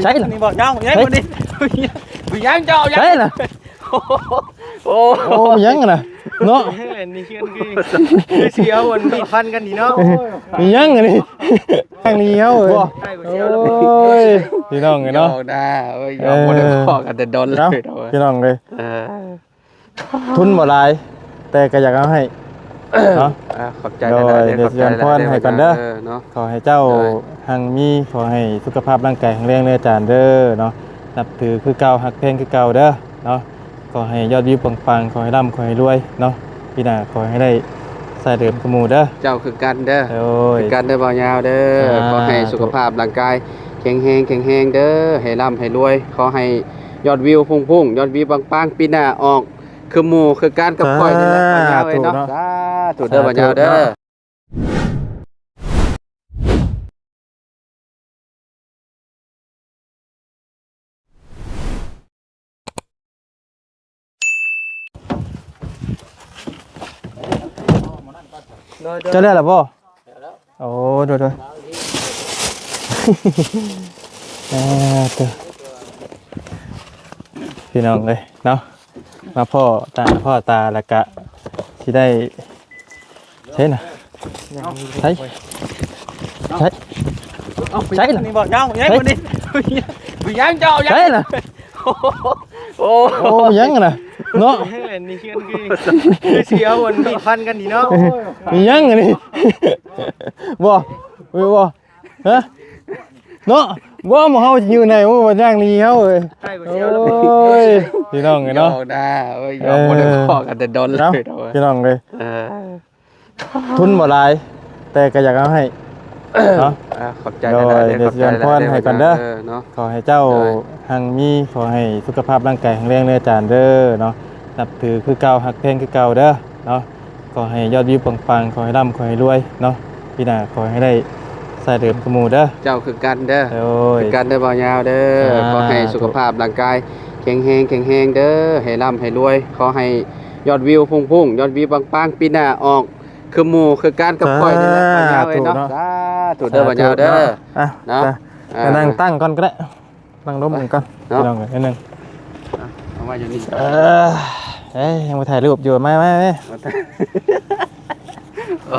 ໃຊ່ລະ ນີ້ບໍ່ເຈົ້າ ຍັງ ໃຊ່ ບໍ່ນີ້ ຍັງເຈົ້າ ຍັງ ໃຊ່ລະ ໂອ້ ໂອ້ ຍັງນະເນາະ ແມ່ນນີ້ຄື ຄືຊິເອົາອັນມີດຟັນກັນນີ້ເນາະ ມີຫຍັງອັນນີ້ ທາງນີ້ເຮົາເອີຍ ໂອ້ຍ ພີ່ນ້ອງເອີຍເນາະ ຍອມນະ ໂອ້ຍ ຍອມ ເອີ ບໍ່ໄດ້ພໍ້ກັນແຕ່ດົນເລີຍ ເນາະ ພີ່ນ້ອງເອີຍ ເອີ ທຶນບໍ່ຫຼາຍ ແຕ່ກໍຢາກເອົາໃຫ້ເນາະ ອ່າ ຂອບໃຈຫຼາຍໆເດີ ໂດຍ ຂໍໃຈຫຼາຍໆເດີ ອວຍພອນໃຫ້ກ່ອນເດີ ເນາະ ຂໍໃຫ້ເຈົ້າຮັ່ງມີ ຂໍໃຫ້ສຸຂະພາບຮ່າງກາຍແຂງແຮງເດີອາຈານເດີເນາະ ນັບຖືຄືເກົ່າ ຮັກແພງຄືເກົ່າເດີເນາະ ຂໍໃຫ້ຍອດວິວປັງໆ ຂໍໃຫ້ລ່ຳ ຂໍໃຫ້ລວຍເນາະ ປີໜ້າຂໍໃຫ້ໄດ້ຊາຍເດີມຄືໝູ່ເດີ ເຈົ້າຄືກັນເດີ ໂດຍ ຄືກັນເດີບ່າວຍາວເດີ ສາທຸ ຂໍໃຫ້ສຸຂະພາບຮ່າງກາຍແຂງແຮງ ແຂງແຮງເດີ ໃຫ້ລ່ຳໃຫ້ລວຍ ຂໍໃຫ້ຍອດວິວພຸ່ງໆ ຍອດວິວປັງໆ ປີໜ້າອອກ ຄືໝູ່ຄືກັນກັບຂ້ອຍນີ້ແຫຼະ ສາທຸ ບ່າວຍາວເອີຍເນາະ ເນາະ ສາທຸເດີ ສາທຸ ບ່າວຍາວເດີ ເນາະ ເຈົ້າແລ້ວລະບໍ່? ໂອ້ ໂດຍໆ ເອີ ເດີ ພີ່ນ້ອງເອີຍເນາະ ມາພໍ້ຕາພໍ້ຕາ ແລ້ວກະຊິໄດ້ ໃຊ່ນະ ໃຊ່ ໃຊ່ ເອົ້າ ໃຊ່ນະ ນີ້ບໍ່ເຈົ້າ ຍັງ ໃຊ່ ບໍ່ນີ້ ຍັງເຈົ້າ ຍັງ ໃຊ່ນະ ໂອ້ ໂອ້ ຍັງນະເນາະ ແມ່ນນີ້ຄື ຄືຊິເອົາອັນມີດຟັນກັນນີ້ເນາະ ມີຫຍັງອັນນີ້ ບໍ່ ບໍ່ ຮະ ເນາະ ບໍ່ ໝູ່ເຮົາຢູ່ໃນ ໂອ້ ບໍ່ຍ່າງໜີເຮົາເອີຍ ໂອ້ຍ ພີ່ນ້ອງເອີຍເນາະ ຍອມນະ ໂອ້ຍ ຍອມ ເອີ ບໍ່ໄດ້ພໍ້ກັນແຕ່ດົນເລີຍ ເນາະ ພີ່ນ້ອງເອີຍ ເອີ ທຶນບໍ່ຫຼາຍ ແຕ່ກໍຢາກເອົາໃຫ້ເນາະ ອ່າ ຂອບໃຈຫຼາຍໆເດີ ໂດຍ ຂໍໃຈຫຼາຍໆເດີ ອວຍພອນໃຫ້ກ່ອນເດີ ເອີ ເນາະ ຂໍໃຫ້ເຈົ້າ ໂດຍ ຮັ່ງມີ ຂໍໃຫ້ສຸຂະພາບຮ່າງກາຍແຂງແຮງເດີອາຈານເດີເນາະ ນັບຖືຄືເກົ່າ ຮັກແພງຄືເກົ່າເດີເນາະ ຂໍໃຫ້ຍອດວິວປັງໆ ຂໍໃຫ້ລ່ຳ ຂໍໃຫ້ລວຍເນາະ ປີໜ້າຂໍໃຫ້ໄດ້ຊາຍເດີມຄືໝູ່ເດີ ເຈົ້າຄືກັນເດີ ໂດຍ ຄືກັນເດີບ່າວຍາວເດີ ສາທຸ ຂໍໃຫ້ສຸຂະພາບຮ່າງກາຍແຂງແຮງ ແຂງແຮງເດີ ໃຫ້ລ່ຳໃຫ້ລວຍ ຂໍໃຫ້ຍອດວິວພຸ່ງໆ ຍອດວິວປັງໆ ປີໜ້າອອກ ຄືໝູ່ຄືກັນກັບຂ້ອຍນີ້ແຫຼະ ສາທຸ ບ່າວຍາວເອີຍເນາະ ເນາະ ສາທຸເດີ ສາທຸ ບ່າວຍາວເດີ ເນາະ ອ່ະ ເນາະ ອ່ະ ອ່າ ນັ່ງຕັ້ງກ່ອນກໍໄດ້ ນັ່ງລົມກັນກ່ອນ ເນາະ ພີ່ນ້ອງເອີຍ ໜຶ່ງ ອ່ະ ເອົາໄວ້ຢູ່ນີ້ ເອີ ເອີຍ ຍັງບໍ່ຖ່າຍຮູບຢູ່ ມາ ມາ ມາ ໂອ້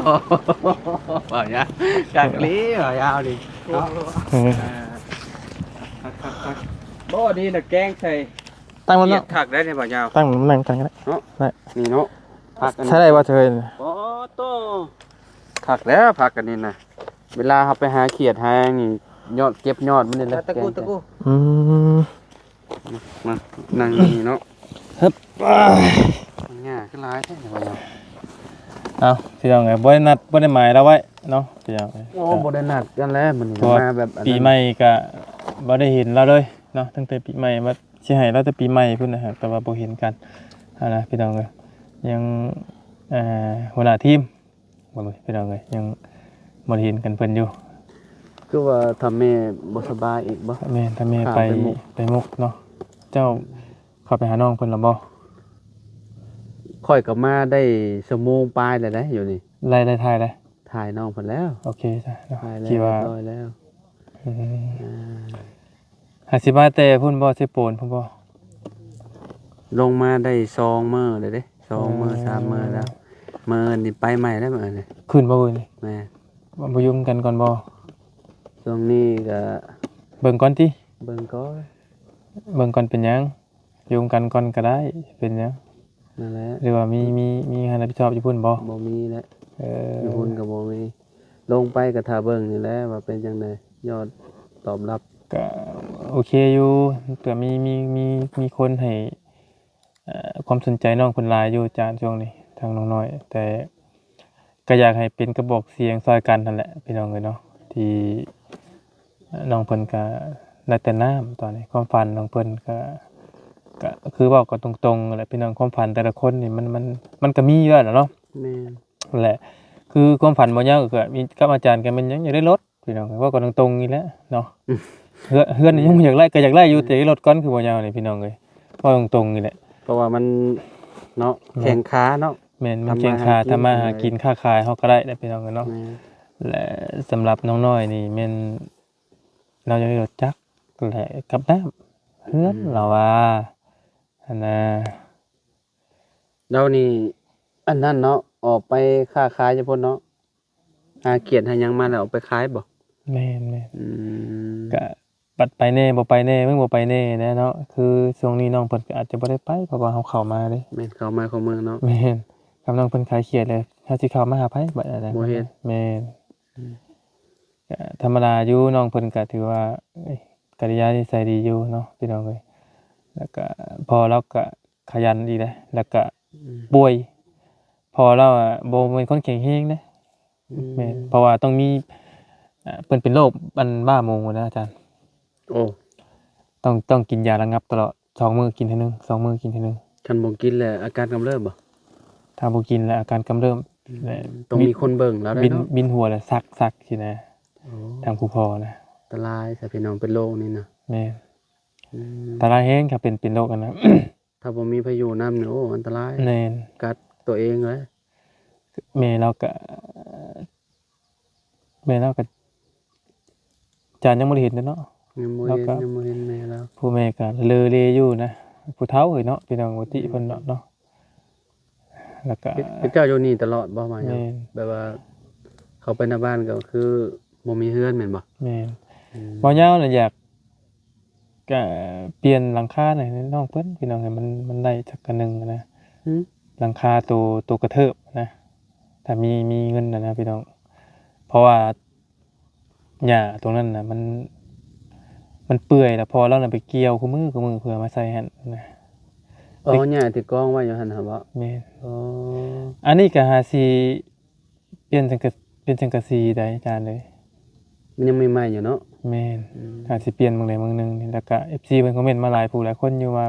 ບ່າວຍາວ ຄັກອີ່ຫຼີ ບ່າວຍາວນີ້ເນາະ ອືມ ອ່າ ຄັກໆໆ ບໍ່ ນີ້ນະແກງໃສ່ ຕັ້ງລົມເນາະ ຄັກໄດ໋ນີ້ບ່າວຍາວ ຕັ້ງລົມ ນັ່ງກັນກໍໄດ້ ເນາະ ໄດ້ ນີ້ເນາະ ຜັກອັນນີ້ ໃຊ້ໄດ້ບໍ່ເທີຍ ໂອ້ໂຕ ຄັກແລ້ວຜັກອັນນີ້ນະ ເວລາເຮົາໄປຫາຂຽດຫາຫຍັງນີ້ ຍອດ ເກັບຍອດມັນນີ້ແຫຼະ ຕະກູ ແກງ ຕະກູ ອືມ ມາ ນັ່ງນີ້ເນາະ ຮຶບ ຫຍ້າຄືຫຼາຍແທ້ ເອົາ ພີ່ນ້ອງເອີຍ ບໍ່ໄດ້ນັດ ບໍ່ໄດ້ໝາຍລາວໄວ້ເນາະ ພີ່ນ້ອງເອີຍ ໂອ້ ບໍ່ໄດ້ນັດກັນແລ້ວມື້ນີ້ ເພາະວ່າມາແບບອັນນັ້ນ ປີໃໝ່ກະບໍ່ໄດ້ເຫັນລາວເລີຍເນາະ ຕັ້ງແຕ່ປີໃໝ່ມາ ຊິໃຫ້ລາວແຕ່ປີໃໝ່ພຸ້ນນະ ແຕ່ວ່າບໍ່ເຫັນກັນຫັ້ນນະ ພີ່ນ້ອງເອີຍ ຍັງ ເອີ ຫົວໜ້າທີມ ບໍ່ ພີ່ນ້ອງເອີຍ ຍັງບໍ່ໄດ້ເຫັນກັນເພິ່ນຢູ່ ຄືວ່າຖ້າແມ່ບໍ່ສະບາຍອີກບໍ່? ແມ່ນ ຖ້າແມ່ໄປ ໄປມຸກ ໄປມຸກເນາະ ເຈົ້າເຂົ້າໄປຫານ້ອງເພິ່ນແລ້ວບໍ່? ຂ້ອຍກໍມາໄດ້ຊົ່ວໂມງປາຍແລ້ວເດ້ ຢູ່ນີ້ ໄລ່ ໄລ່ຖ່າຍແລ້ວ ຖ່າຍນ້ອງເພິ່ນແລ້ວ ໂອເຄ ຖ່າຍແລ້ວ ຄິດວ່າ ຮຽບຮ້ອຍແລ້ວ ອືມ ອ່າ ຫາຊິມາແຕ່ພຸ້ນບໍ່ ເຊໂປນພຸ້ນບໍ່? ລົງມາໄດ້ສອງມື້ແລ້ວເດ້ ສອງມື້ ເອີ ສາມມື້ແລ້ວ ມື້ອື່ນນີ້ໄປໃໝ່ແລ້ວ ມື້ອື່ນນີ້ ຂຶ້ນບໍ່ມື້ນີ້? ແມ່ນ ບໍ່ຢູ່ນຳກັນກ່ອນບໍ່? ຊ່ວງນີ້ກໍເບິ່ງກ່ອນຕິ ເບິ່ງກ່ອນ ເບິ່ງກ່ອນເປັນຫຍັງ? ຢູ່ນຳກັນກ່ອນກໍໄດ້ ເປັນຫຍັງ? ນັ້ນແຫຼະ ຫຼືວ່າມີ ມີ ມີໃຫ້ຮັບຜິດຊອບຢູ່ພຸ້ນບໍ່? ບໍ່ມີແຫຼະ ເອີ ຢູ່ພຸ້ນກໍບໍ່ມີ ລົງໄປກໍຖ້າເບິ່ງນີ້ແຫຼະວ່າເປັນຈັ່ງໃດ ຍອດຕອບຮັບ ກໍໂອເຄຢູ່ ກໍມີ ມີ ມີ ມີຄົນໃຫ້ ເອີ ຄວາມສົນໃຈນ້ອງເພິ່ນຫຼາຍຢູ່ ອາຈານ ຊ່ວງນີ້ ທາງນ້ອງນ້ອຍ ແຕ່ ກໍຢາກໃຫ້ເປັນກະບອກສຽງຊ່ອຍກັນຫັ້ນແຫຼະ ພີ່ນ້ອງເອີຍເນາະ ທີ່ ເອີ ນ້ອງເພິ່ນກໍໄດ້ແຕ່ນ້ຳຕອນນີ້ ຄວາມຝັນຂອງເພິ່ນກໍ ກໍຄືເວົ້າກັນຕົງໆແຫຼະ ພີ່ນ້ອງ ຄວາມຝັນແຕ່ລະຄົນນີ້ມັນ ມັນ ມັນກໍມີຢູ່ແລ້ວເນາະ ແມ່ນ ແຫຼະ ຄືຄວາມຝັນບໍ່ຍາວກໍມີກັບອາຈານກໍແມ່ນຫຍັງ ຢາກໄດ້ລົດ ພີ່ນ້ອງ ເວົ້າກັນຕົງໆນີ້ແຫຼະເນາະ ເຮືອນ ເຮືອນນີ້ຍັງບໍ່ຢາກໄດ້ ກໍຢາກໄດ້ຢູ່ ແຕ່ລົດກ່ອນ ຄືບໍ່ຍາວນີ້ ພີ່ນ້ອງເອີຍ ເວົ້າຕົງໆນີ້ແຫຼະ ເພາະວ່າມັນເນາະ ແມ່ນ ແຂ່ງຂາເນາະ ແມ່ນ ມັນແຂ່ງຂາ ທຳມາຫາກິນ ທຳມາຫາກິນ ຄ້າຂາຍເຮົາກໍໄດ້ແຫຼະ ພີ່ນ້ອງເອີຍເນາະ ແມ່ນ ແລະ ສຳລັບນ້ອງນ້ອຍນີ້ແມ່ນລາວຢາກໄດ້ລົດຈັກ ແລະກັບນ້ຳເຮືອນ ອືມ ລາວວ່າ ຫັ້ນນະ. ລາວນີ້ ອັນນັ້ນເນາະ ອອກໄປຄ້າຂາຍຢູ່ພຸ້ນເນາະ ຫາຂຽດຫາຫຍັງມາແລ້ວເອົາໄປຂາຍບໍ່? ແມ່ນໆ ອືມ ກະບັດໄປແດ່ບໍ່ໄປແດ່ ມື້ບໍ່ໄປແດ່ແຫຼະເນາະ. ຄືຊ່ວງນີ້ນ້ອງເພິ່ນກໍອາດຈະບໍ່ໄດ້ໄປ ເພາະວ່າເຮົາເຂົ້າມາເດ້ ແມ່ນ ເຂົ້າມາເຂົ້າເມືອງເນາະ ແມ່ນ. ຄັນນ້ອງເພິ່ນຂາຍຂຽດແລ້ວ ເຮົາຊິເຂົ້າມາຫາໃຜບັດນັ້ນນະ? ບໍ່ເຮັດ ແມ່ນ ອືມ ກະທຳມະດາຢູ່ ນ້ອງເພິ່ນກະຖືວ່າ ເອີຍ ກະລິຍານິໄສດີຢູ່ເນາະ ພີ່ນ້ອງເອີຍ. ແລ້ວກະພໍ່ລາວກະຂະຫຍັນອີກເດ້ ແລ້ວກະ ອືມ ປ່ວຍ ພໍ່ລາວອະບໍ່ແມ່ນຄົນແຂງແຮງເດ້ ອືມ ແມ່ນ ເພາະວ່າຕ້ອງມີ ເອີ ເພິ່ນເປັນໂລກອັນບ້າໝູນະອາຈານ. ໂອ້ ຕ້ອງ ຕ້ອງກິນຢາລະງັບຕະຫຼອດ ສອງມື້ກິນເທື່ອໜຶ່ງ ສອງມື້ກິນເທື່ອໜຶ່ງ. ຄັນບໍ່ກິນແລ້ວອາການກຳເລີບບໍ່? ຖ້າບໍ່ກິນແລ້ວອາການກຳເລີບ ອືມ ແລະ ຕ້ອງມີຄົນເບິ່ງລາວໄດ້ເນາະ ບິນຫົວແລ້ວຊັກໆຊີ້ນະ. ໂອ້ ທາງຜູ້ພໍ່ນະ ອັນຕະລາຍຊະພີ່ນ້ອງ ເປັນໂລກນີ້ນະ ແມ່ນ ອືມ ອັນຕະລາຍແຮງ ຖ້າເປັນ ເປັນໂລກອັນນັ້ນ ຖ້າບໍ່ມີໃຜຢູ່ນຳນີ້ ໂອ້ ອັນຕະລາຍ ແມ່ນ ກັດຕົວເອງເລີຍ. ແມ່ລາວກະ ແມ່ລາວກະ ຈານຍັງບໍ່ໄດ້ເຫັນເດ້ເນາະ ຍັງບໍ່ເຫັນ ລາວກະ ຍັງບໍ່ເຫັນແມ່ລາວ. ຜູ້ແມ່ກະເລີເລຢູ່ນະ ຜູ້ເຖົ້າເອີຍເນາະ ພີ່ນ້ອງ ບໍ່ຕິເພິ່ນເນາະ ເນາະ. ແລ້ວກະ ເຈົ້າຢູ່ນີ້ຕະຫຼອດບໍ່? ມາ ແມ່ນ ແບບວ່າເຂົ້າໄປໃນບ້ານກໍຄືບໍ່ມີເຮືອນແມ່ນບໍ່? ແມ່ນ ອືມ ບໍ່ຍາວນະ ຢາກ ກະປ່ຽນຫຼັງຄາໃຫ້ນ້ອງເພິ່ນ ພີ່ນ້ອງ ໃຫ້ມັນ ມັນໄດ້ຈັກອັນໜຶ່ງນະ ຫືມ ຫຼັງຄາໂຕ ໂຕກະເທີບນະ ຖ້າມີ ມີເງິນນະ ນະ ພີ່ນ້ອງ. ເພາະວ່າຫຍ້າຕົງນັ້ນນະ ມັນ ມັນເປື່ອຍ ແລ້ວພໍ່ລາວນະໄປກ່ຽວຄູ່ມື້ ຄູ່ມື້ ເພື່ອມາໃສ່ຫັ້ນນະ. ອໍ ຫຍ້າທີ່ກອງໄວ້ຢູ່ຫັ້ນຫະບໍ? ແມ່ນ ອໍ ອັນນີ້ກະຫາຊິ ປ່ຽນສັງກະ ປ່ຽນສັງກະສີໄດ໋ອາຈານເອີຍ ມັນຍັງໃໝ່ໆຢູ່ເນາະ. ແມ່ນ ອືມ ອາດຊິປ່ຽນເບິ່ງໃດເບິ່ງໜຶ່ງນີ້. ແລ້ວກະເອັຟຊີເພິ່ນຄອມເມັນມາຫຼາຍຜູ້ຫຼາຍຄົນຢູ່ວ່າ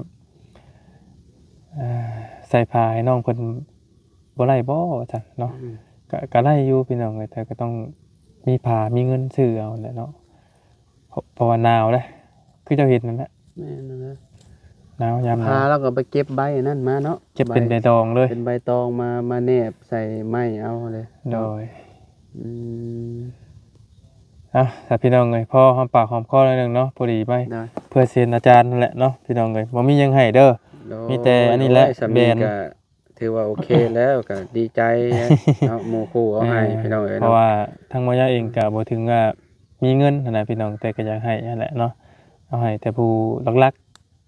ອ່າ ໃສ່ຜ້າໃຫ້ນ້ອງເພິ່ນບໍ່ໄດ້ບໍ່ ວ່າຊັ້ນເນາະ. ອືມ ກະ ກະໄດ້ຢູ່ພີ່ນ້ອງເອີຍ ແຕ່ກໍຕ້ອງມີຜ້າມີເງິນຊື້ເອົາແຫຼະເນາະ. ເພາະ ເພາະວ່າໜາວເດ້ ຄືເຈົ້າເຫັນນັ້ນແຫຼະ. ແມ່ນນັ້ນແຫຼະ ໜາວຍາມໜາວ ພາລາວກໍໄປເກັບໃບອັນນັ້ນມາເນາະ ເກັບເປັນໃບຕອງເລີຍ ເປັນໃບຕອງມາ ມາແນບໃສ່ໄມ້ເອົາເລີຍ. ໂດຍ ອືມ ເອົາ ຖ້າພີ່ນ້ອງເອີຍ ພໍຫອມປາກຫອມຄໍໜ້ອຍໜຶ່ງເນາະ ພໍດີໄມ້ ໂດຍ ເພື່ອເຊັນອາຈານນັ້ນແຫຼະເນາະ ພີ່ນ້ອງເອີຍ. ບໍ່ມີຫຍັງໃຫ້ເດີ ໂດຍ ມີແຕ່ອັນນີ້ແຫຼະ ໂອ້ຍ ສ່ຳນີ້ ແບນ ກໍ ຖືວ່າໂອເຄແລ້ວ ກໍດີໃຈເນາະ ໝູ່ຄູ່ເອົາໃຫ້ ເອີ ພີ່ນ້ອງເອີຍ ເພາະ ເນາະ ວ່າທາງໝໍຍາເອງກໍບໍ່ເຖິງວ່າມີເງິນຫັ້ນນະພີ່ນ້ອງ ແຕ່ກໍຢາກໃຫ້ຫັ້ນແຫຼະເນາະ ເອົາໃຫ້ແຕ່ຜູ້ຫຼັກ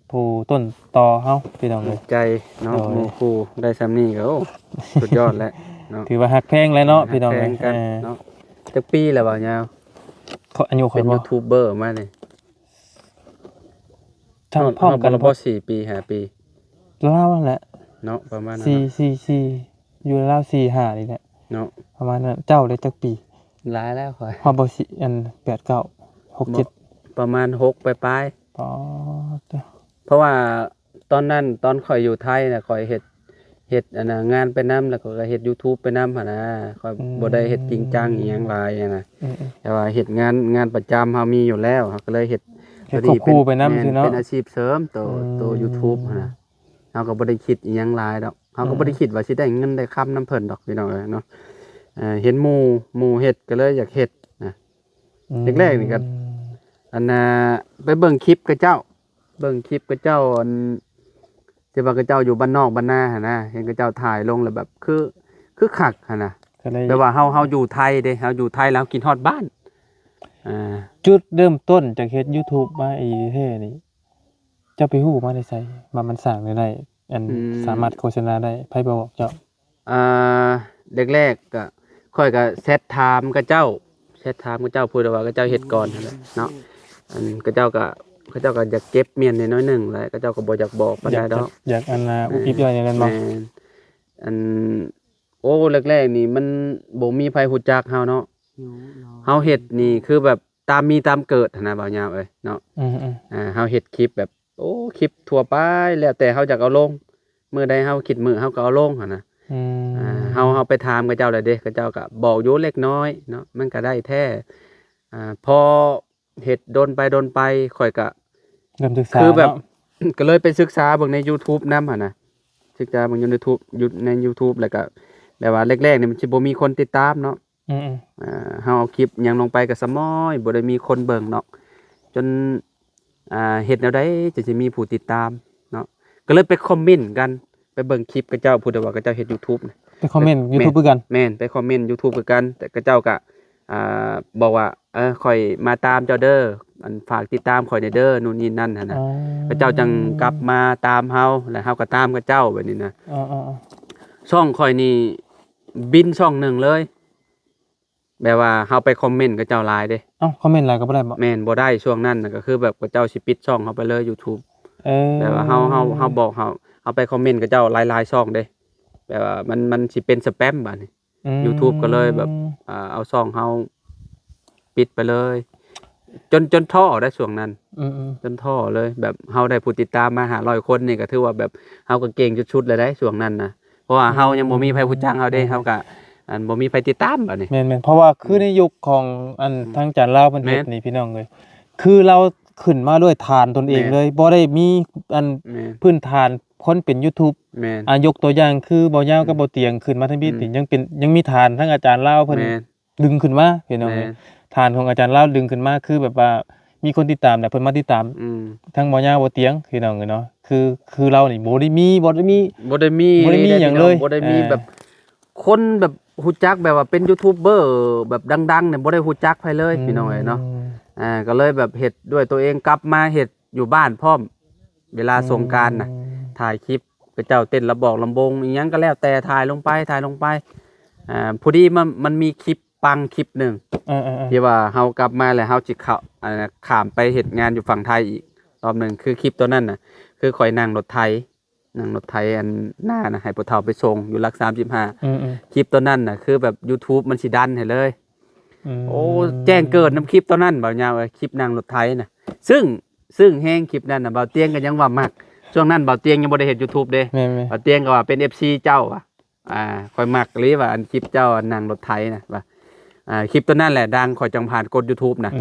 ໆ ຜູ້ຕົ້ນຕໍເຮົາພີ່ນ້ອງເອີຍ. ໃຈເນາະ ໂດຍ ໝູ່ຄູ່ໄດ້ສ່ຳນີ້ກໍ ໂອ້ ສຸດຍອດແລ້ວເນາະ ຖືວ່າຮັກແພງແລ້ວເນາະ ເອີ ພີ່ນ້ອງເອີຍ ຮັກແພງກັນເນາະ. ເອີ ຈັກປີແລ້ວບ່າວຍາວ? ເຂົາ ອາຍຸຂ້ອຍບໍ່ ເປັນຢູທູບເບີມານີ້ ທັງ ຮອດ ຮອດ ພ້ອມກັນ ບໍ່ ບໍ່ ສີ່ປີ ຫ້າປີ ລາວຫັ້ນແຫຼະເນາະ ປະມານນັ້ນ ສີ່ ເນາະ ສີ່ ສີ່ ຢູ່ລາວ ສີ່ ຫ້າ ນີ້ແຫຼະເນາະ ປະມານນັ້ນ. ເຈົ້າເດ້ຈັກປີ? ຫຼາຍແລ້ວຂ້ອຍ ຮອດບໍ່ ສີ່ ອັນ ແປດ ເກົ້າ ຫົກ ເຈັດ ປະມານຫົກປາຍໆ. ປາດ ເພາະວ່າຕອນນັ້ນ ຕອນຂ້ອຍຢູ່ໄທນະ ຂ້ອຍເຮັດ ເຮັດອັນນ່າງານໄປນຳ ແລ້ວຂ້ອຍກໍເຮັດຢູທູບໄປນຳຫັ້ນນະ ຂ້ອຍ ອືມ ບໍ່ໄດ້ເຮັດຈິງຈັງອີ່ຫຍັງຫຼາຍຫັ້ນນະ ອືມໆ ແຕ່ວ່າເຮັດງານ ງານປະຈຳເຮົາມີຢູ່ແລ້ວ ເຮົາກໍເລີຍເຮັດ ເຮັດຄວບຄູ່ໄປນຳ ແມ່ນ ຊື່ເນາະ ເປັນອາຊີບເສີມໂຕ ອືມ ໂຕຢູທູບຫັ້ນນະ. ເຮົາກໍບໍ່ໄດ້ຄິດອີ່ຫຍັງຫຼາຍດອກ ເຮົາກໍບໍ່ໄດ້ ອືມ ຄິດວ່າຊິໄດ້ເງິນໄດ້ຄຳນຳເພິ່ນດອກ ພີ່ນ້ອງເອີຍເນາະ. ເອີ ເຫັນໝູ່ ໝູ່ເຮັດກໍເລີຍຢາກເຮັດນະ ອືມ ແລກໆນີ້ກໍ ອັນນ່າ ໄປເບິ່ງຄລິບເຂົາເຈົ້າ ເບິ່ງຄລິບເຂົາເຈົ້າ ອັນ ທີ່ວ່າເຂົາເຈົ້າຢູ່ບ້ານນອກບ້ານນາຫັ້ນນະ ເຫັນເຂົາເຈົ້າຖ່າຍລົງແລ້ວແບບຄື ຄືຄັກຫັ້ນນະ ກໍເລີຍ ແບບວ່າເຮົາ ເຮົາຢູ່ໄທເດ້ ເຮົາຢູ່ໄທແລ້ວເຮົາຄິດຮອດບ້ານ. ອ່າ ຈຸດເລີ່ມຕົ້ນຈາກເຮັດຢູທູບມາອີ່ຫຼີແທ້ນີ້ ເຈົ້າໄປຮູ້ມາແຕ່ໃສວ່າມັນສ້າງລາຍໄດ້ ອັນ ອືມ ສາມາດໂຄສະນາໄດ້ ໃຜບອກເຈົ້າ? ອ່າ ແລກໆກໍ ຂ້ອຍກໍແຊັດຖາມເຂົາເຈົ້າ ແຊັດຖາມເຂົາເຈົ້າ ຜູ້ໃດວ່າເຂົາເຈົ້າເຮັດກ່ອນຫັ້ນແຫຼະເນາະ. ອັນເຂົາເຈົ້າກໍ ເຂົາເຈົ້າກໍຢາກເກັບມ້ຽນແດ່ໜ້ອຍໜຶ່ງແຫຼະ ເຂົາເຈົ້າກໍບໍ່ຢາກບອກປານໃດດອກ ຢາກ ຢາກອັນນ່າ ອຸບອິບໜ້ອຍໜຶ່ງແມ່ນບໍ່? ແມ່ນ ອັນ ໂອ້ ແລກໆນີ້ມັນບໍ່ມີໃຜຮູ້ຈັກເຮົາເນາະ ເຮົາເຮັດນີ້ຄືແບບຕາມມີຕາມເກີດຫັ້ນນະ ບ່າວຍາວເອີຍເນາະ. ອືມໆ ອ່າ ເຮົາເຮັດຄລິບແບບ ໂອ້ ຄລິບທົ່ວໄປ ແລ້ວແຕ່ເຮົາຢາກເອົາລົງ ມື້ໃດເຮົາຄິດມື້ເຮົາກໍເອົາລົງຫັ້ນນະ. ອືມ ອ່າ ເຮົາ ເຮົາໄປຖາມເຂົາເຈົ້າແລ້ວເດ້ ເຂົາເຈົ້າກໍບອກຢູ່ເລັກນ້ອຍເນາະ ມັນກໍໄດ້ແທ້. ອ່າ ພໍເຮັດດົນໄປດົນໄປ ຂ້ອຍກໍເລີ່ມສຶກສາ ຄືແບບ ເນາະ ກໍເລີຍໄປສຶກສາເບິ່ງໃນຢູທູບນຳຫັ້ນນະ ສຶກສາເບິ່ງຢູ່ຢູທູບ ຢູ່ໃນຢູທູບ ແລ້ວກໍແບບວ່າແລກໆນີ້ມັນຊິບໍ່ມີຄົນຕິດຕາມເນາະ. ອືມໆ ອ່າ ເຮົາເອົາຄລິບຫຍັງລົງໄປກໍສະໝ້ອຍ ບໍ່ໄດ້ມີຄົນເບິ່ງເນາະ ຈົນ ອ່າ ເຮັດແນວໃດຈັ່ງຊິມີຜູ້ຕິດຕາມເນາະ ກໍເລີຍໄປຄອມເມັນກັນ ໄປເບິ່ງຄລິບເຂົາເຈົ້າ ຜູ້ໃດວ່າເຂົາເຈົ້າເຮັດ YouTube ນະ ໄປຄອມເມັນ YouTube ຄືກັນ. ແມ່ນ ໄປຄອມເມັນ YouTube ຄືກັນ ແຕ່ເຂົາເຈົ້າກໍ ອ່າ ບອກວ່າ ເອີ ຂ້ອຍມາຕາມເຈົ້າເດີ ອັນ ຝາກຕິດຕາມຂ້ອຍແດ່ເດີ ນູ່ນນີ້ນັ້ນຫັ້ນນະ. ເຂົາເຈົ້າຈັ່ງກັບມາຕາມເຮົາ ແລ້ວເຮົາກໍຕາມເຂົາເຈົ້າແບບນີ້ນະ. ເອີໆໆ ຊ່ອງຂ້ອຍນີ້ບິນຊ່ອງໜຶ່ງເລີຍ ແບບວ່າເຮົາໄປຄອມເມັນເຂົາເຈົ້າຫຼາຍເດ້. ເອົ້າ ຄອມເມັນຫຼາຍກໍບໍ່ໄດ້ບໍ? ແມ່ນ ບໍ່ໄດ້ ຊ່ວງນັ້ນນະ ກໍຄືແບບເຂົາເຈົ້າຊິປິດຊ່ອງເຮົາໄປເລີຍ YouTube. ເອີ ແບບວ່າເຮົາ ເຮົາ ເຮົາບອກ ເຮົາ ເຮົາໄປຄອມເມັນເຂົາເຈົ້າຫຼາຍໆຊ່ອງເດ້ ແບບວ່າມັນ ມັນຊິເປັນສະແປມບາດນີ້. YouTube ກໍເລີຍແບບ ອ່າ ເອົາຊ່ອງເຮົາປິດໄປເລີຍ ຈົນ ຈົນທໍ້ໄດ໋ຊ່ວງນັ້ນ. ເອີໆ ຈົນທໍ້ເລີຍ ແບບເຮົາໄດ້ຜູ້ຕິດຕາມມາຫ້າຮ້ອຍຄົນນີ້ ກໍຖືວ່າແບບເຮົາກໍເກັ່ງສຸດໆແລ້ວໄດ໋ຊ່ວງນັ້ນນະ ເພາະວ່າເຮົາຍັງບໍ່ມີໃຜຮູ້ຈັກເຮົາເດ້. ເອີ ເຮົາກໍ ອັນ ບໍ່ມີໃຜຕິດຕາມບາດນີ້. ແມ່ນໆ ເພາະວ່າຄືໃນຍຸກຂອງ ອັນ ທາງອາຈານລາວເພິ່ນເຮັດນີ້ ພີ່ນ້ອງເອີຍ ຄືລາວຂຶ້ນມາດ້ວຍຖານຕົນເອງເລີຍ ບໍ່ໄດ້ມີ ອັນ ພື້ນຖານຄົນເປັນ YouTube. ອ່າ ຍົກຕົວຢ່າງຄືບ່າວຍາວກັບບ່າວຕຽງຂຶ້ນມາທຳອິດນີ້ ຍັງເປັນ ຍັງມີຖານທາງອາຈານລາວເພິ່ນດຶງຂຶ້ນມາ ພີ່ນ້ອງເອີຍ. ຖານຂອງອາຈານລາວດຶງຂຶ້ນມາ ຄືແບບວ່າມີຄົນຕິດຕາມ ແລ້ວເພິ່ນມາຕິດຕາມ ທັງບ່າວຍາວ ບ່າວຕຽງ ພີ່ນ້ອງເອີຍເນາະ. ຄື ຄືລາວນີ້ບໍ່ໄດ້ມີ ບໍ່ໄດ້ມີ ບໍ່ໄດ້ມີ ບໍ່ໄດ້ມີຫຍັງເລີຍ ບໍ່ໄດ້ມີແບບ ຄົນແບບຮູ້ຈັກ ແບບວ່າເປັນຢູທູບເບີແບບດັງໆນີ້ ບໍ່ໄດ້ຮູ້ຈັກໃຜເລີຍ ພີ່ນ້ອງເອີຍເນາະ. ອ່າ ກໍເລີຍແບບເຮັດດ້ວຍຕົວເອງ ກັບມາເຮັດຢູ່ບ້ານພ້ອມ ເວລາສົງການນະ ຖ່າຍຄລິບເຂົາເຈົ້າເຕັ້ນລຳບອກລຳວົງ ອີ່ຫຍັງກໍແລ້ວແຕ່ ຖ່າຍລົງໄປ ຖ່າຍລົງໄປ. ອ່າ ພໍດີມັນ ມັນມີຄລິບປັງຄລິບໜຶ່ງ ເອີໆໆ ທີ່ວ່າເຮົາກັບມາແລ້ວ ເຮົາຊິເຂົ້າ ອ່າ ຂ້າມໄປເຮັດງານຢູ່ຝັ່ງໄທອີກຮອບໜຶ່ງ ຄືຄລິບຕົວນັ້ນນະ ຄືຂ້ອຍນັ່ງລົດໄຖ ນັ່ງລົດໄຖອັນນ້ານະ ໃຫ້ຜູ້ເຖົ້າໄປສົ່ງຢູ່ຫຼັກສາມສິບຫ້າ. ຄລິບຕົວນັ້ນນະ ຄືແບບຢູທູບມັນຊິດັນໃຫ້ເລີຍ. ໂອ້ ແຈ້ງເກີດນຳຄລິບຕົວນັ້ນ ບ່າວຍາວເອີຍ ຄລິບນັ່ງລົດໄຖນະ. ຊຶ່ງ ຊຶ່ງແຮງຄລິບນັ້ນນະ ບ່າວຕຽງກໍຍັງວ່າມັກ. ຊ່ວງນັ້ນບ່າວຕຽງຍັງບໍ່ໄດ້ເຮັດຢູທູບເດ້. ບ່າວຕຽງກໍວ່າເປັນເອັຟຊີເຈົ້າວ່າ ອ່າ ຂ້ອຍມັກອີ່ຫຼີວ່າ ອັນຄລິບເຈົ້າ ອັນນັ່ງລົດໄຖນະ ວ່າ ອ່າ ຄລິບຕົວນັ້ນແຫຼະດັງ ຂ້ອຍຈັ່ງຜ່ານກົດຢູທູບນະ.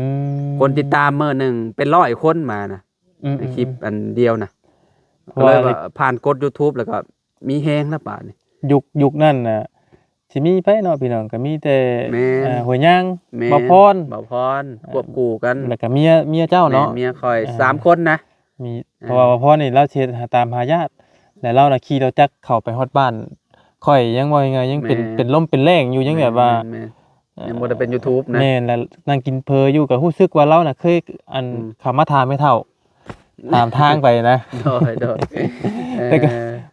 ຄົນຕິດຕາມມື້ໜຶ່ງເປັນຮ້ອຍຄົນມານະ ໃນຄລິບອັນດຽວນະ. ກໍເລີຍວ່າຜ່ານກົດຢູທູບ ແລ້ວກໍມີແຮງແລ້ວບາດນີ້. ຍຸກ ຍຸກນັ້ນນະ ຊິມີໃຜເນາະ ພີ່ນ້ອງ ກໍມີແຕ່ ອ່າ ຫົວຍາງ ບ່າວພອນ ບ່າວພອນ ຄວບຄູ່ກັນ ແລ້ວກໍເມຍ ເມຍເຈົ້າເນາະ ເມຍຂ້ອຍ ອ່າ ສາມຄົນນະ. ມີ ອ່າ ເພາະວ່າບ່າວພອນນີ້ລາວຊິເຮັດຕາມຫາຍາດ ແລ້ວລາວນະຂີ່ລົດຈັກເຂົ້າໄປຮອດບ້ານຂ້ອຍ ຍັງເວົ້າງ່າຍໆ ຍັງເປັນ ເປັນລົມເປັນແລ້ງຢູ່ ຍັງແບບວ່າ ຍັງບໍ່ໄດ້ເປັນຢູທູບນະ. ແມ່ນ ແລ້ວນັ່ງກິນເຜີຢູ່ ກໍຮູ້ສຶກວ່າລາວນະເຄີຍ ອັນ ເຂົ້າມາຖາມແມ່ເຖົ້າ ຕາມທາງໄປນະ. ໂດຍ ໂດຍ ແຕ່ກ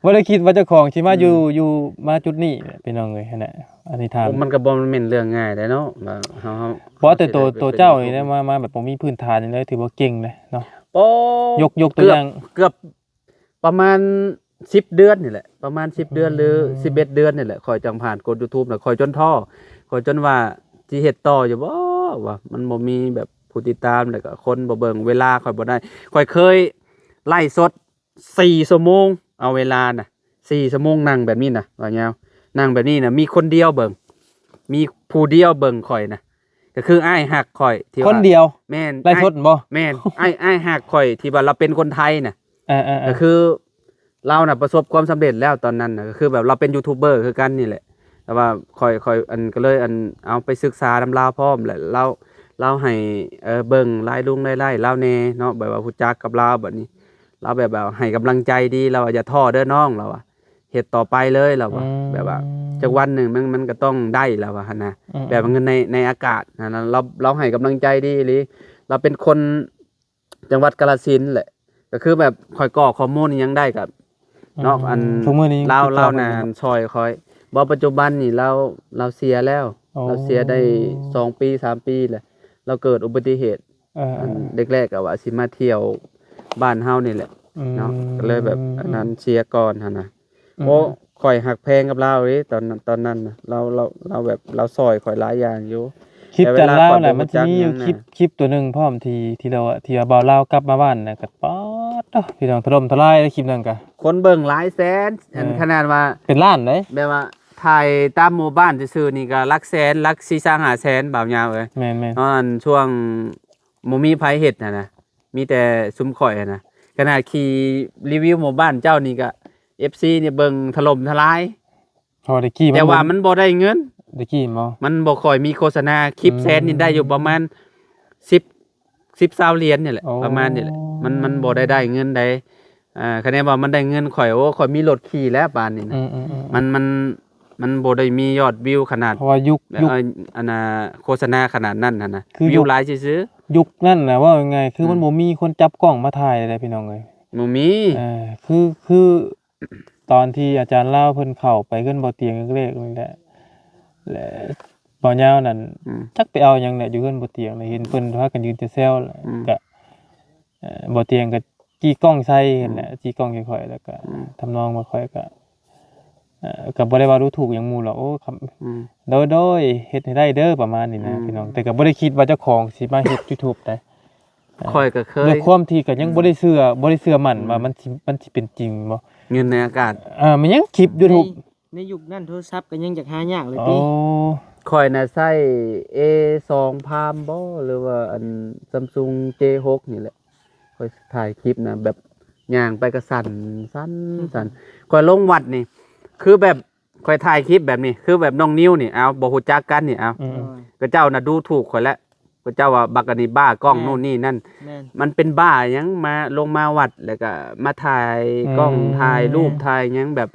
ໍບໍ່ໄດ້ຄິດວ່າເຈົ້າຂອງຊິມາຢູ່ ຢູ່ມາຈຸດນີ້ ພີ່ນ້ອງເອີຍ ຫັ້ນນະ. ອັນນີ້ຖາມ ໂອ້ ມັນກໍບໍ່ແມ່ນເລື່ອງງ່າຍເດ້ເນາະ ວ່າເຮົາ ເຮົາ ເພາະວ່າແຕ່ໂຕ ໂຕເຈົ້ານີ້ນະ ມາ ມາແບບບໍ່ມີພື້ນຖານຫຍັງເລີຍ ຖືວ່າເກັ່ງເດ້ເນາະ. ໂອ້ ຍົກ ຍົກຕົວຢ່າງ ເກືອບ ປະມານສິບເດືອນນີ້ແຫຼະ ປະມານສິບເດືອນ ຫຼື ສິບເອັດເດືອນນີ້ແຫຼະ ຂ້ອຍຈັ່ງຜ່ານກົດຢູທູບນະ. ຂ້ອຍຈົນທໍ້ ຂ້ອຍຈົນວ່າຊິເຮັດຕໍ່ຢູ່ບໍ່ ວ່າມັນບໍ່ມີແບບຜູ້ຕິດຕາມ ແລ້ວກໍຄົນບໍ່ເບິ່ງ ເວລາຂ້ອຍບໍ່ໄດ້. ຂ້ອຍເຄີຍໄລຟ໌ສົດສີ່ຊົ່ວໂມງ ເອົາເວລານະສີ່ຊົ່ວໂມງ ນັ່ງແບບນີ້ນະ ບ່າວຍາວ ນັ່ງແບບນີ້ນະ ມີຄົນດຽວເບິ່ງ ມີຜູ້ດຽວເບິ່ງຂ້ອຍນະ ກໍຄືອ້າຍຮັກຂ້ອຍທີ່ວ່າ ຄົນດຽວ ແມ່ນ ໄລຟ໌ສົດບໍ່? ແມ່ນ ອ້າຍ ອ້າຍຮັກຂ້ອຍທີ່ວ່າລາວເປັນຄົນໄທນະ. ເອີໆໆ ກໍຄືລາວນະປະສົບຄວາມສຳເລັດແລ້ວຕອນນັ້ນນະ ກໍຄືແບບລາວເປັນຢູທູບເບີຄືກັນນີ້ແຫຼະ. ແຕ່ວ່າຂ້ອຍ ຂ້ອຍ ອັນ ກໍເລີຍ ອັນ ເອົາໄປສຶກສານຳລາວພ້ອມ ແລະ ລາວ ລາວໃຫ້ ເອີ ເບິ່ງລາຍລຸງລາຍໄລ່ລາວແດ່ເນາະ ແບບວ່າຮູ້ຈັກກັບລາວ. ບັດນີ້ລາວແບບວ່າໃຫ້ກຳລັງໃຈດີ ລາວວ່າ ຢ່າທໍ້ເດີນ້ອງ ລາວວ່າ ເຮັດຕໍ່ໄປເລີຍ ລາວວ່າ ແບບວ່າຈັກວັນໜຶ່ງມັນ ມັນກໍຕ້ອງໄດ້ ລາວວ່າຫັ້ນນະ. ແບບວ່າເງິນໃນ ໃນອາກາດຫັ້ນນະ ລາວ ລາວໃຫ້ກຳລັງໃຈດີອີ່ຫຼີ. ລາວເປັນຄົນ ຈັງຫວັດກາລະສິນແຫຼະ ກໍຄືແບບຂ້ອຍກອກຂໍ້ມູນອີ່ຫຍັງໄດ້ກໍເນາະ ອັນ ລາວ ລາວນະຊ່ອຍຂ້ອຍ. ບໍ່ ປັດຈຸບັນນີ້ລາວ ລາວເສຍແລ້ວ ລາວເສຍໄດ້ສອງປີສາມປີແລ້ວ ລາວເກີດອຸບັດຕິເຫດ. ອັນແລກໆກໍວ່າຊິມາທ່ຽວບ້ານເຮົານີ້ແຫຼະເນາະ ກໍເລີຍແບບອັນນັ້ນເສຍກ່ອນຫັ້ນນະ. ໂອ້ ຂ້ອຍຮັກແພງກັບລາວເດ້ ຕອນ ຕອນນັ້ນນະ ລາວ ລາວ ລາວແບບລາວຊ່ອຍຂ້ອຍຫຼາຍຢ່າງຢູ່. ຄລິບຈາກລາວນະ ມັນຊິມີຢູ່ຄລິບ ຄລິບຕົວໜຶ່ງພ້ອມທີ່ ທີ່ລາວ ທີ່ວ່າບ່າວລາວກັບມາບ້ານນະ ກໍປາດໂທ້ ພີ່ນ້ອງ ຖະຫຼົ່ມທະລາຍເດ້ ຄລິບນັ້ນກະ ຄົນເບິ່ງຫຼາຍແສນ ອັນຂະໜາດວ່າເປັນລ້ານເດ້ ແບບວ່າຖ່າຍຕາມໝູ່ບ້ານຊື່ໆນີ້ກໍຫຼັກແສນ ຫຼັກສີ່ສາມຫ້າແສນ ບ່າວຍາວເອີຍ. ແມ່ນໆ ຕອນນັ້ນຊ່ວງບໍ່ມີໃຜເຮັດຫັ້ນນະ ມີແຕ່ຊຸມຂ້ອຍຫັ້ນນະ ຂະໜາດຂີ່ຣີວິວໝູ່ບ້ານເຈົ້ານີ້ກໍ ເອັຟຊີນີ້ເບິ່ງຖະຫຼົ່ມທະລາຍ. ເພາະວ່າໄດ້ກີ້ ແຕ່ວ່າມັນບໍ່ໄດ້ເງິນ ໄດ້ກີ້ບໍ່ ມັນບໍ່ຄ່ອຍມີໂຄສະນາ. ຄລິບແສນນີ້ໄດ້ຢູ່ປະມານສິບ ສິບຊາວຫຼຽນນີ້ແຫຼະ ໂອ້ ປະມານນີ້ແຫຼະ ມັນ ມັນບໍ່ໄດ້ໄດ້ເງິນໃດ ອ່າ ຄະແນນວ່າມັນໄດ້ເງິນຂ້ອຍ ໂອ້ ຂ້ອຍມີລົດຂີ່ແລ້ວປານນີ້ນະ ອືມໆໆ ມັນ ມັນ ມັນບໍ່ໄດ້ມີຍອດວິວຂະໜາດ ເພາະວ່າຍຸກ ແລະ ຍຸກ ເອີ ອັນນ່າ ໂຄສະນາຂະໜາດນັ້ນຫັ້ນນະ ຄື ວິວ ຍຸກ ຫຼາຍຊື່ໆ ຍຸກນັ້ນນະ ເວົ້າງ່າຍໆ ຄື ອືມ ມັນບໍ່ມີຄົນຈັບກ້ອງມາຖ່າຍເດ້ພີ່ນ້ອງເອີຍ ບໍ່ມີ ເອີ ຄື ຄື ຕອນທີ່ອາຈານລາວເພິ່ນເຂົ້າໄປເຮືອນບໍ່ຕຽງແລກໆນີ້ແຫຼະ ແລະ ບໍ່ຍາວນັ້ນ ອືມ ຈັກໄປເອົາຫຍັງແຫຼະຢູ່ເຮືອນບໍ່ຕຽງ ເຫັນເພິ່ນພາກັນຢືນແຕ່ແຊວ ອືມ ກະ ເອີ ບໍ່ຕຽງກະຈີ້ກ້ອງໃສ່ຫັ້ນແຫຼະ ອືມ ຈີ້ກ້ອງໃສ່ຂ້ອຍ ແລ້ວກະ ອືມ ທຳນອງວ່າຂ້ອຍກະ ເອີ ກະບໍ່ໄດ້ເວົ້າດູຖູກຫຍັງໝູ່ດອກ ໂອ້ ຄຳ ອືມ ໂດຍໆ ເຮັດໃຫ້ໄດ້ເດີ ປະມານນີ້ນະ ອືມ ພີ່ນ້ອງ ແຕ່ກະບໍ່ໄດ້ຄິດວ່າເຈົ້າຂອງຊິມາເຮັດຢູທູບໄດ໋ ເອີ ຂ້ອຍກໍເຄີຍ ດ້ວຍຄວາມທີ່ກໍຍັງ ອືມ ບໍ່ໄດ້ເຊື່ອ ບໍ່ໄດ້ເຊື່ອໝັ້ນ ອືມ ວ່າມັນຊິ ມັນຊິເປັນຈິງບໍ່ ເງິນໃນອາກາດ ເອີ ມັນຍັງຄລິບຢູທູບ ໃນ ໃນຍຸກນັ້ນໂທລະສັບກໍຍັງຢາກຫາຍາກເລີຍຕິ ໂອ້ ຂ້ອຍນະໃຊ້ເອສອງພາມບໍ ຫຼືວ່າອັນຊຳຊຸງເຈຫົກນີ້ແຫຼະ ຂ້ອຍຖ່າຍຄລິບນະ ແບບຍ່າງໄປກໍສັ່ນ ສັ່ນ ສັ່ນ ຂ້ອຍລົງວັດນີ້ ຄືແບບ ຂ້ອຍຖ່າຍຄລິບແບບນີ້ ຄືແບບນ້ອງນິວນີ້ ເອົາ ບໍ່ຮູ້ຈັກກັນນີ້ ເອົາ ອືມ ໂດຍ ຂະເຈົ້ານະດູຖູກຂ້ອຍແຫຼະ ຂະເຈົ້າວ່າບັກອັນນີ້ບ້າກ້ອງ ແມ່ນ ໂນ່ນນີ້ນັ້ນ ແມ່ນ ມັນເປັນບ້າຫຍັງ ມາ ລົງມາວັດ ແລ້ວກໍມາຖ່າຍກ້ອງ ອືມ ຖ່າຍຮູບ ຖ່າຍຫຍັງ ແບບ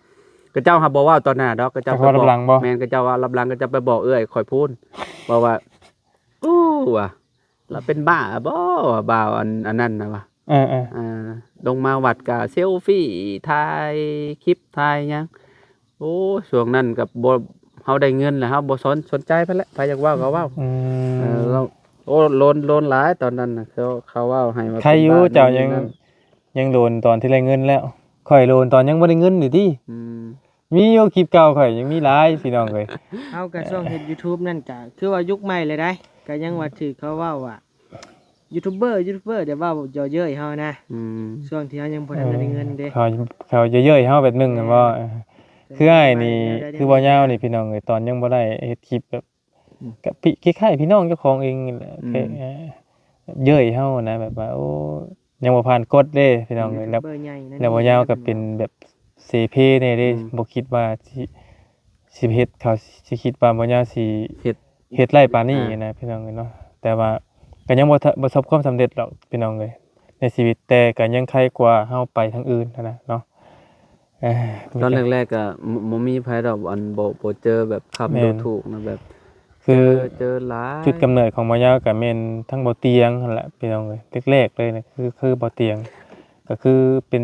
ຂະເຈົ້າຫາບໍ່ເວົ້າຕໍ່ໜ້າດອກ ຂະເຈົ້າໄປບອກ ແມ່ນ ຂະເຈົ້າເວົ້າລັບຫຼັງ ຂະເຈົ້າໄປບອກເອື້ອຍຂ້ອຍພຸ້ນ ເວົ້າວ່າ ອູ້ ວ່າ ລາວເປັນບ້າບໍ ບ່າວອັນ ອັນນັ້ນນະວ່າ ເອີໆ ອ່າ ລົງມາວັດກະເຊວຟີ ຖ່າຍຄລິບ ຖ່າຍຫຍັງ ໂອ້ ຊ່ວງນັ້ນກະບໍ່ ເຮົາໄດ້ເງິນແລ້ວ ເຮົາບໍ່ສົນ ສົນໃຈໃຜແຫຼະ ໃຜຢາກເວົ້າກໍເວົ້າ ອືມ ເອີ ລາວ ໂອ້ ໂລນ ໂລນຫຼາຍຕອນນັ້ນນະ ເຂົາ ເຂົາເວົ້າໃຫ້ວ່າ ໃຄຢູ່ ເຈົ້າຍັງ ຍັງໂລນຕອນທີ່ໄດ້ເງິນແລ້ວ ຂ້ອຍໂລນຕອນຍັງບໍ່ໄດ້ເງິນນີ້ຕິ ອືມ ມີຢູ່ ຄລິບເກົ່າຂ້ອຍຍັງມີຫຼາຍພີ່ນ້ອງເອີຍ ເຮົາກໍຊ່ວງເຮັດຢູທູບນັ້ນກໍຄືວ່າຍຸກໃໝ່ເລີຍໄດ໋ ກໍຍັງວ່າຖືກເຂົາເວົ້າວ່າຢູທູບເບີ ຢູທູບເບີ ແຕ່ເວົ້າເຢາະເຍີ້ຍເຮົານະ ອືມ ຊ່ວງທີ່ເຮົາຍັງບໍ່ທັນໄດ້ເງິນເດ້ ເອີ ເຂົາ ເຂົາເຢາະເຍີ້ຍເຮົາແບບໜຶ່ງ ແມ່ນ ແມ່ນບໍ່ ຄືອ້າຍນີ້ ຄືບໍ່ຍາວນີ້ພີ່ນ້ອງເອີຍ ຕອນຍັງບໍ່ໄດ້ເຮັດຄລິບແບບ ອືມ ກໍພີ່ ຄ້າຍໆພີ່ນ້ອງເຈົ້າຂອງເອງນີ້ແຫຼະ ອືມ ເອີ ເຍີ້ຍເຮົານະ ແບບວ່າ ໂອ້ ຍັງບໍ່ຜ່ານກົດເດ້ພີ່ນ້ອງເອີຍ ອືມ ແລ້ວ ເບີໃຫຍ່ນັ້ນ ແລ້ວບໍ່ຍາວກໍເປັນແບບເສເພແດ່ເດ້ ອືມ ບໍ່ຄິດວ່າຊິ ຊິເຮັດ ເຂົາຊິຄິດວ່າບໍ່ຍາວຊິເຮັດ ເຮັດໄດ້ປານນີ້ ອ່າ ນະພີ່ນ້ອງເອີຍເນາະ ແຕ່ວ່າກໍຍັງບໍ່ ປະສົບຄວາມສຳເລັດດອກພີ່ນ້ອງເອີຍ ໃນຊີວິດ ແຕ່ກໍຍັງໄຄກວ່າເຮົາໄປທາງອື່ນຫັ້ນນະເນາະ ເອີ ຕອນແລກໆກໍ ບໍ່ ບໍ່ມີໃຜດອກ ອັນ ບໍ່ ບໍ່ເຈີແບບຄຳ ແມ່ນ ດູຖູກນະ ແບບ ຄື ເຈີ ເຈີຫຼາຍ ຈຸດກຳເນີດຂອງບ່າວຍາວກໍແມ່ນທັງບ່າວຕຽງຫັ້ນແຫຼະພີ່ນ້ອງເອີຍ ແລກໆເລີຍນະ ຄື ຄືບ່າວຕຽງ ກໍຄືເປັນ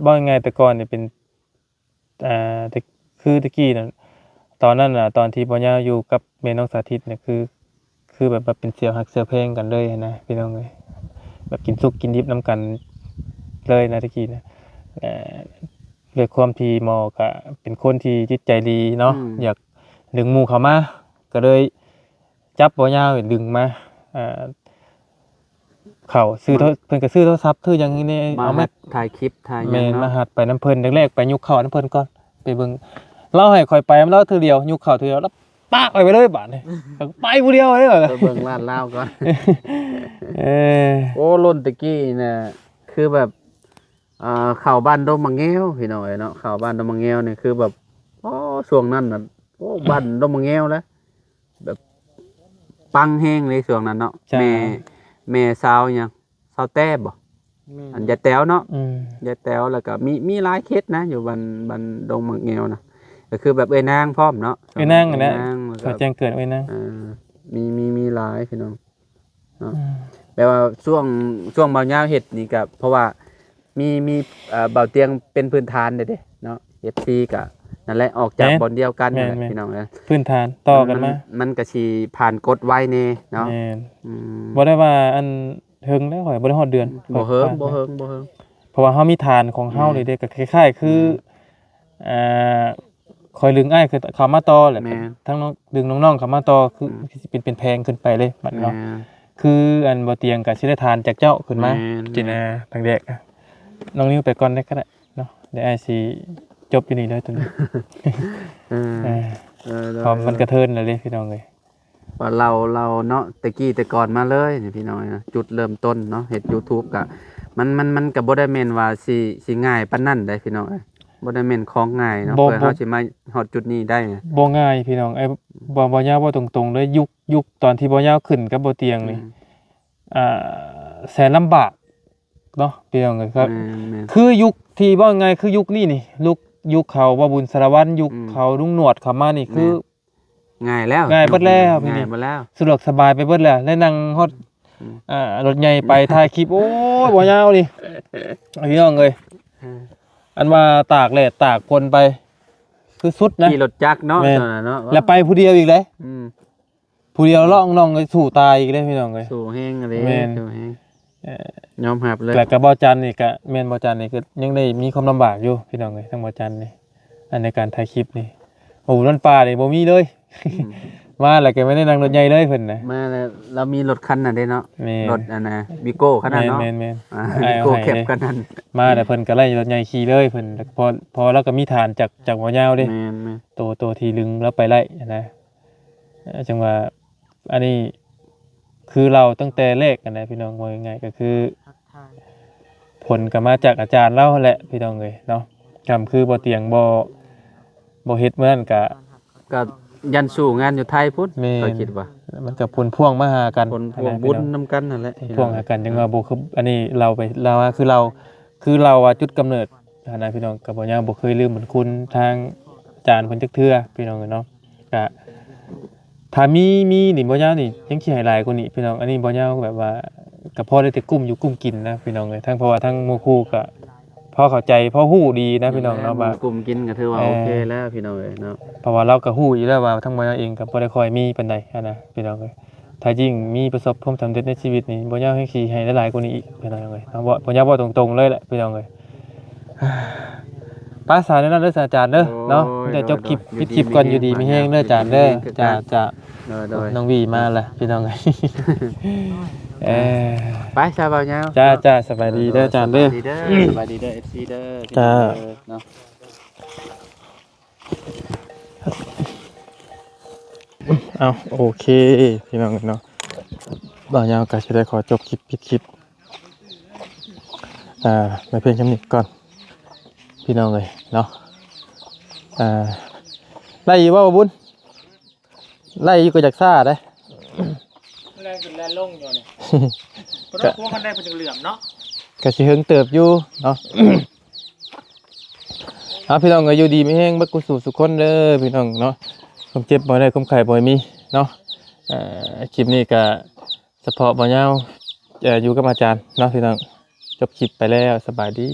ເວົ້າງ່າຍໆແຕ່ກ່ອນນີ້ເປັນ ອ່າ ແຕ່ ຄືແຕ່ກີ້ນັ້ນ ຕອນນັ້ນນະ ຕອນທີ່ບ່າວຍາວຢູ່ກັບແມ່ນ້ອງສາທິດນີ້ ຄື ຄືແບບວ່າເປັນສຽວຮັກສຽວແພງກັນເລີຍຫັ້ນນະພີ່ນ້ອງເອີຍ ແບບກິນສຸກກິນດິບນຳກັນເລີຍນະແຕ່ກີ້ນະ ແລະ ດ້ວຍຄວາມທີ່ໝໍກໍເປັນຄົນທີ່ຈິດໃຈດີເນາະ ອືມ ຢາກດຶງໝູ່ເຂົ້າມາ ກໍເລີຍຈັບບ່າວຍາວດຶງມາ ອ່າ ເຂົ້າ ຊື້ໂທ ມັນ ເພິ່ນກໍຊື້ໂທລະສັບ ຊື້ຫຍັງນີ້ ມາ ເອົາມາ ຫັດຖ່າຍຄລິບ ຖ່າຍຫຍັງ ແມ່ນ ເນາະ ມາຫັດໄປນຳເພິ່ນ ແລກໆໄປຍົກເຂົ້ານຳເພິ່ນກ່ອນ ໄປເບິ່ງ ລາວໃຫ້ຂ້ອຍໄປນຳລາວເທື່ອດຽວ ຍົກເຂົ້າເທື່ອດຽວ ລາວປາກຂ້ອຍໄປເລີຍບາດນີ້ ໄປຜູ້ດຽວເລີຍ ໄປເບິ່ງຮ້ານລາວກ່ອນ ເອີ ໂອ້ ລຸ້ນແຕ່ກີ້ນະ ຄືແບບ ອ່າ ເຂົ້າບ້ານດົງໝາກແງວ ພີ່ນ້ອງເອີຍເນາະ ເຂົ້າບ້ານດົງໝາກແງວນີ້ ຄືແບບ ໂອ້ ຊ່ວງນັ້ນນະ ໂອ້ ບ້ານດົງໝາກແງວແຫຼະ ແບບປັງແຮງເລີຍຊ່ວງນັ້ນເນາະ ເຈົ້າ ແມ່ ແມ່ສາວຫຍັງ ສາວແຕ້ບໍ ແມ່ນ ອັນຍາຍແຕວເນາະ ອືມ ຍາຍແຕວ ແລ້ວກໍມີ ມີຫຼາຍເຂດນະ ຢູ່ບ້ານ ບ້ານດົງໝາກແງວນະ ກໍຄືແບບເອື້ອຍນາງພ້ອມເນາະ ເອື້ອຍນາງຫັ້ນແຫຼະ ເອື້ອຍນາງ ແລ້ວກໍແຈ້ງເກີດເອື້ອຍນາງ ເອີ ມີ ມີ ມີຫຼາຍພີ່ນ້ອງເນາະ ອືມ ແປວ່າຊ່ວງ ຊ່ວງບ່າວຍາວເຮັດນີ້ກໍ ເພາະວ່າ ມີ ມີ ເອີ ບ່າວຕຽງເປັນພື້ນຖານເດ້ເນາະ ເອັຟຊີ ກໍນັ້ນແຫຼະ ອອກຈາກ ແມ່ນ ບ່ອນດຽວກັນ ແມ່ນ ນັ້ນແຫຼະ ແມ່ນ ພີ່ນ້ອງເອີຍ ພື້ນຖານຕໍ່ກັນມາ ມັນ ມັນ ມັນກໍຊິຜ່ານກົດໄວແດ່ເນາະ ແມ່ນ ອືມ ບໍ່ໄດ້ວ່າອັນເຖິງແລ້ວ ຂ້ອຍບໍ່ໄດ້ຮອດເດືອນ ບໍ່ເຫິງ ຂ້ອຍຜ່ານ ບໍ່ເຫິງ ບໍ່ເຫິງ ເພາະວ່າເຮົາມີຖານຂອງເຮົາ ແມ່ນ ນີ້ເດ້ ກໍຄ້າຍໆຄື ແມ່ນ ເອີ ຂ້ອຍດຶງອ້າຍເຂົ້າມາຕໍ່ແຫຼະ ແມ່ນ ທັງນ້ອງ ດຶງນ້ອງໆເຂົ້າມາຕໍ່ ຄື ອືມ ຄືຊິເປັນ ເປັນແຜງຂຶ້ນໄປເລີຍບັດນີ້ເນາະ ແມ່ນ ຄືອັນບໍ່ຕຽງກໍຊິໄດ້ຖານຈາກເຈົ້າຂຶ້ນມາ ແມ່ນ ຊິນະ ແມ່ນ ທາງແດກ ນ້ອງນິວໄປກ່ອນໄດ້ກໍໄດ້ເນາະ ດຽວອ້າຍຊິຈົບຢູ່ນີ້ເລີຍຕົວນີ້ ເອີ ເອີ ເອີ ເພາະມັນກະເທີນແລ້ວເດ້ພີ່ນ້ອງເອີຍ ວ່າເລົ່າ ເລົ່າເນາະ ແຕ່ກີ້ແຕ່ກ່ອນມາເລີຍນີ້ພີ່ນ້ອງເອີຍ ຈຸດເລີ່ມຕົ້ນເນາະ ເຮັດຢູທູບກະ ມັນ ມັນ ມັນກະບໍ່ໄດ້ແມ່ນວ່າຊິ ຊິງ່າຍປານນັ້ນເດ້ພີ່ນ້ອງເອີຍ ບໍ່ໄດ້ແມ່ນຂອງງ່າຍເນາະ ບໍ່ ເພື່ອເຮົາຊິມາຮອດຈຸດນີ້ໄດ້ ບໍ່ງ່າຍພີ່ນ້ອງເອີຍ ບໍ່ ບໍ່ຍາວເວົ້າຕົງໆເລີຍ ຍຸກ ຍຸກຕອນທີ່ບໍ່ຍາວຂຶ້ນກັບບໍ່ຕຽງນີ້ ອືມ ອ່າ ແສນລຳບາກເນາະ ພີ່ນ້ອງເອີຍ. ແມ່ນໆ ຄືຍຸກທີ່ ເວົ້າງ່າຍໆ ຄືຍຸກນີ້ນີ້ ຍຸກ ຍຸກເຂົາບ່າວບຸນສາລະວັນ ຍຸກ ອືມ ເຂົາລຸງໜວດເຂົ້າມານີ້ ແມ່ນ ຄື ງ່າຍແລ້ວ ງ່າຍເບິດແລ້ວ ງ່າຍເບິດແລ້ວ ສະດວກສະບາຍໄປເບິດແລ້ວ ແລະ ນັ່ງຮອດ ອືມ ອ່າ ລົດໃຫຍ່ໄປຖ່າຍຄລິບ ໂອ້ຍ ບໍ່ຍາວນີ້ ພີ່ນ້ອງເອີຍ. ເອີ ອັນວ່າຕາກແດດຕາກຝົນໄປ ຄືສຸດນະ ຂີ່ລົດຈັກເນາະ ແມ່ນ ຕອນນັ້ນເນາະ ແລ້ວໄປຜູ້ດຽວອີກເດ້ ອືມ ຜູ້ດຽວເລາະນ້ອງເອີຍ ສູ້ຕາຍອີກເດ້ ພີ່ນ້ອງເອີຍ ສູ້ແຮງອີ່ຫຼີ ແມ່ນ ສູ້ແຮງ ເອີ ຍອມຮັບເລີຍ. ແລ້ວກໍບ່າວຈັນນີ້ກໍແມ່ນ ບ່າວຈັນນີ້ກໍຍັງໄດ້ມີຄວາມລຳບາກຢູ່ ພີ່ນ້ອງເອີຍ ທາງບ່າວຈັນນີ້ ອັນໃນການຖ່າຍຄລິບນີ້ ໂອ້ ນັ້ນປ່ານີ້ບໍ່ມີເລີຍ ອືມ ມາແລ້ວກໍໄມ່ໄດ້ນັ່ງລົດໃຫຍ່ເລີຍເພິ່ນນະ ມາແລ້ວ ລາວມີລົດຄັນນັ້ນເດ້ເນາະ ແມ່ນ ລົດອັນນ່າ ວີໂກ້ຄັນນັ້ນເນາະ ແມ່ນໆ ອ່າ ວີໂກ້ແຄັບຄັນນັ້ນ ມາແລ້ວເພິ່ນກໍໄລ່ລົດໃຫຍ່ຂີ່ເລີຍເພິ່ນ ເພາະ ເພາະລາວກໍມີຖານຈາກ ຈາກບ່າວຍາວເດ້ ແມ່ນໆ ໂຕ ໂຕທີ່ດຶງລາວໄປໄລ່ນະ. ເອີ ຈັ່ງວ່າ ອັນນີ້ຄືເລົ່າຕັ້ງແຕ່ແລກຫັ້ນນະ ພີ່ນ້ອງ ເວົ້າງ່າຍໆ ກໍຄື ຜົນກໍມາຈາກອາຈານລາວຫັ້ນແຫຼະ ພີ່ນ້ອງເອີຍເນາະ. ຄຳຄືບໍ່ຕຽງ ບໍ່ ບໍ່ເຮັດມື້ນັ້ນກະ ກະຢ້ານສູ້ງານຢູ່ໄທພຸ້ນ ແມ່ນ ຂ້ອຍຄິດວ່າ ມັນກະຜົນພວງມາຫາກັນ ຜົນພວງບຸນນຳກັນຫັ້ນແຫຼະ ຜົນພວງຫາກັນ. ຈັ່ງວ່າບໍ່ຄື ອັນນີ້ເລົ່າໄປ ເລົ່າວ່າຄືເລົ່າ ຄືເລົ່າວ່າຈຸດກຳເນີດຫັ້ນນະ ພີ່ນ້ອງ ກໍບໍ່ຍາວບໍ່ເຄີຍລືມບຸນຄຸນທາງອາຈານເພິ່ນຈັກເທື່ອ ພີ່ນ້ອງເອີຍເນາະ. ກະ ຖ້າມີ ມີນີ້ ບໍ່ຍາວນີ້ຍັງຊິໃຫ້ຫຼາຍກວ່ານີ້ ພີ່ນ້ອງ. ອັນນີ້ບໍ່ຍາວແບບວ່າ ກໍພໍໄດ້ແຕ່ກຸ້ມຢູ່ກຸ້ມກິນນະ ພີ່ນ້ອງເອີຍ. ທັງ ເພາະວ່າທັງໝູ່ຄູ່ກໍພໍເຂົ້າໃຈ ພໍຮູ້ດີນະ ພີ່ນ້ອງເນາະ ວ່າ ກຸ້ມກິນກໍຖືວ່າ ເອີ ໂອເຄແລ້ວ ພີ່ນ້ອງເອີຍເນາະ. ເພາະວ່າລາວກໍຮູ້ຢູ່ແລ້ວວ່າ ທັງບໍ່ຍາວເອງກໍບໍ່ໄດ້ຄ່ອຍມີປານໃດຫັ້ນນະ ພີ່ນ້ອງເອີຍ. ຖ້າຍິ່ງມີປະສົບຜົນສຳເລັດໃນຊີວິດນີ້ ບໍ່ຍາວແຮ່ງຊິໃຫ້ຫຼາຍໆກວ່ານີ້ອີກ ພີ່ນ້ອງເອີຍເນາະ. ເວົ້າ ບໍ່ຍາວເວົ້າຕົງໆເລີຍແຫຼະ ພີ່ນ້ອງເອີຍ. ໄປສາແນວນັ້ນເດີ ອາຈານເດີ ໂອ້ຍ ເນາະ. ມີແຕ່ຈົບຄລິບ ໂດຍ ປິດຄລິບກ່ອນ. ຢູ່ດີມີແຮງເດີ ອາຈານເດີ. ຢູ່ດີມີແຮງຄືກັນ ຈ້າ ຈ້າ ໂດຍ ໂດຍ ນ້ອງວີມາລະ ພີ່ນ້ອງເອີຍ. ເອີ ໄປຊະ ບ່າວຍາວ ຈ້າ ເນາະ. ຈ້າ ສະບາຍດີເດີ ອາຈານເດີ. ສະບາຍດີເດີ ສະບາຍດີເດີ ເອັຟຊີເດີ ພີ່ນ້ອງເດີ ເນາະ. ເອົາ ໂອເຄ ພີ່ນ້ອງເນາະ, ບ່າວຍາວກໍຊິໄດ້ຂໍຈົບຄລິບ ປິດຄລິບ ອ່າ ໄວ້ພຽງສ່ຳນີ້ກ່ອນ ພີ່ນ້ອງເອີຍເນາະ. ອ່າ ໄດ້ຢູ່ບໍ່ ບຸນ? ໄດ້ຢູ່ ກໍຢາກຊ້າເດ້. ແລ່ນຂຶ້ນແລ່ນລົງຢູ່ນີ້ ເພາະວ່າພວກມັນໄດ້ໄປເຫຼືອມເນາະ ກໍຊິເຫິງເຕີບຢູ່ເນາະ. ເອົາ ພີ່ນ້ອງກໍຢູ່ດີມີແຮງເບິດສູ່ສູ່ຄົນເດີ ພີ່ນ້ອງເນາະ. ຄວາມເຈັບບໍ່ໄດ້ ຄວາມໄຂ້ບໍ່ໃຫ້ມີເນາະ. ເອີ ຄລິບນີ້ກໍສະເພາະບ່າວຍາວ ເອີ ຢູ່ກັບອາຈານເນາະ ພີ່ນ້ອງ. ຈົບຄລິບໄປແລ້ວ ສະບາຍດີ.